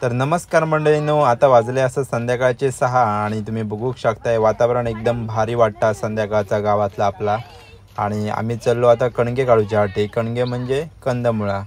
तर नमस्कार मंडळींनो, आता वाजले असं संध्याकाळचे 6 आणि तुम्ही बघू शकताय वातावरण एकदम भारी वाटतं संध्याकाळचा गावातला आपला। आणि आम्ही चाललो आता कणगे काढूच्या आटे। कणगे म्हणजे कंदमुळा,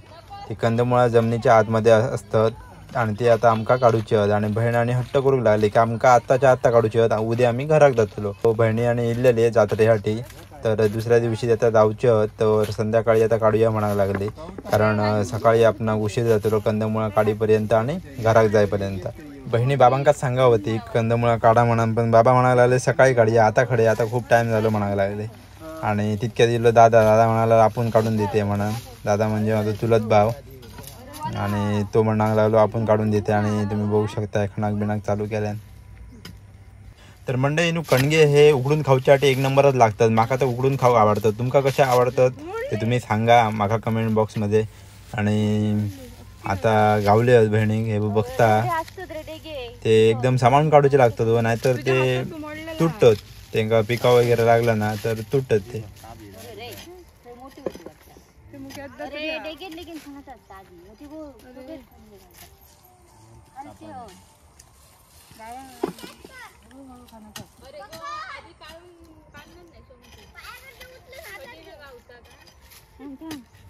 ती कंदमुळा जमिनीच्या आतमध्ये असतात आणि ते आता आमका काढूची आहेत। आणि बहिणाने हट्ट करू लागले की आमका आत्ताच्या आत्ता काढूची आहेत, उद्या आम्ही घराक जातलो। बहिणी आणि इल्लेले जात्रेसाठी, तर दुसऱ्या दिवशी आता जाऊचे आहेत, तर संध्याकाळी आता काढूया म्हणायला लागले, कारण सकाळी आपण उशीर जातलो कंदमुळा काढीपर्यंत आणि घराक जाईपर्यंत। बहिणी बाबांकाच सांगा होती कंदमुळा काढा म्हणून, पण बाबा म्हणायला लागले सकाळी काढूया, आता खडे आता खूप टाईम झालो म्हणायला लागले। आणि तितक्या दिलं दादा, दादा म्हणाला आपण काढून देते म्हणून, दादा म्हणजे माझा चुलत भाव, आणि तो म्हणायला लागलो आपण काढून देते। आणि तुम्ही बघू शकता खणाक बिणाक चालू केल्यान। तर मंडळींनो, कणगे हे उकडून खाऊच्यासाठी एक नंबरच लागतात। माका तर उकडून खाऊ आवडतात, तुमका कसे आवडतात ते तुम्ही सांगा माका कमेंट बॉक्समध्ये। आणि आता गावले बहिणी हे बघता ते एकदम सामान काढूचे लागतात, नाहीतर ते तुटतात, त्यांना पिका वगैरे लागलं ना तर तुटत ते।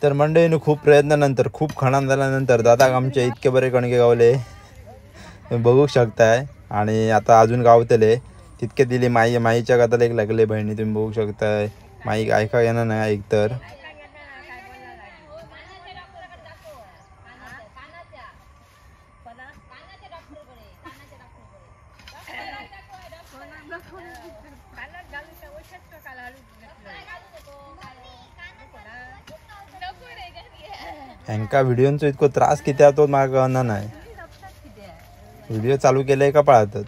तर मंडळीने खूप प्रयत्नानंतर खूप खणान झाल्यानंतर दादा आमचे इतके बरे कणगे गावले, तुम्ही बघू शकताय। आणि आता अजून गावतले तितके दिली माई, माईच्या गाताला एक लागले बहिणी, तुम्ही बघू शकताय। माई ऐका येणार नाही एकतर। ह्यांका व्हिडिओंचो इतको त्रास किती तो माका कळना नाही, व्हिडिओ चालू केले का पळतात।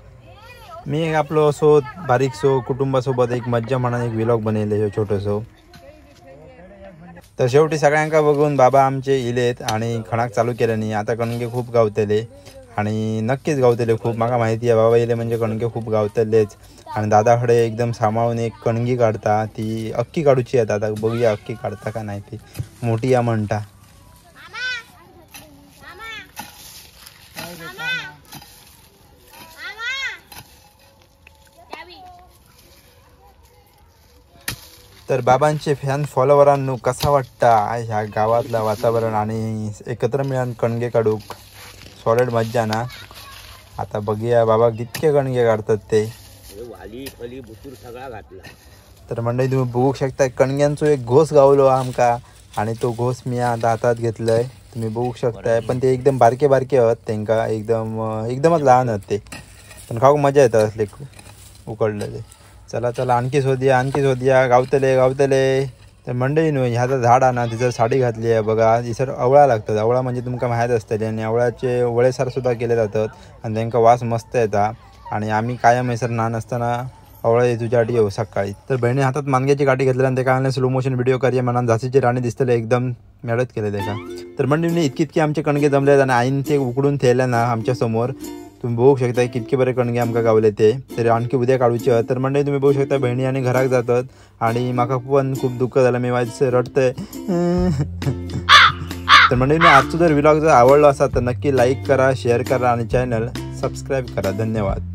मी एक आपलो असो बारीकसो कुटुंबासोबत एक मज्जा म्हणून एक व्लॉग बनवले छोटंसो। तर शेवटी सगळ्यांका बघून बाबा आमचे इलेत आणि खणाक चालू केल्यानी आता कणगे खूप गावतले आणि नक्कीच गावतले खूप, माका माहिती आहे बाबा इले म्हणजे कणगे खूप गावतलेच। आणि दादाकडे एकदम सांभाळून एक कणगी काढता, ती अक्की काढूची आहे दादा, बघूया अक्की काढता का नाही, ती मोठी या म्हणता। तर बाबांचे फॅन फॉलोवरांनो कसा वाटता ह्या गावातला वातावरण आणि एकत्र मिळून कणगे काढूक सॉलिड मज्जा ना। आता बघूया बाबा कितके कणगे काढतात ते। तर मंडळी तुम्ही बघू शकता कणग्यांचो एक घोस गावलो आमका आणि तो घोस मी आता हातात घेतलाय, तुम्ही बघू शकताय। पण ते एकदम बारके बारके आहेत, त्यांका एकदम एकदमच लहान आहेत ते, पण खाऊक मजा येतात असले उकडलेले। चला चला आणखी शोधूया, आणखी शोधूया, गावतले गावतले। तर मंडळीनो ह्याचं झाड आहे ना तिथं साडी घातली आहे बघा, इथं आवळा लागतात, आवळा म्हणजे तुमका माहीत असतले। आणि आवळाचे वळेसार सुद्धा केले जातात आणि त्यांका वास मस्त येता। आणि आम्ही कायम सर लहान असताना आवळा तुझ्यासाठी येऊ सकाळी। तर बहिणी हातात मानग्याची काठी घेतली आणि ते काय स्लो मोशन व्हिडिओ करूया म्हणून झाशीची राणी दिसतले एकदम मेळत केले त्याका। तर मंडळींनी इतकी इतकी आमचे कणगे जमले आणि आईन ते उकडून थेले ना आमच्यासमोर, तुम्ही बघू शकता कितके बरे कणगे आमका गावले ते। तर आणखी उद्या काढूचे। तर मंडळी तुम्ही बघू शकता बहिणी आणि घराक जातात आणि माका पण खूप दुःख झालं, मी माझं रडतंय। तर मंडळी आजचा जर व्लॉग जर आवडला असा तर नक्की लाईक करा, शेअर करा आणि चॅनल सबस्क्राईब करा। धन्यवाद।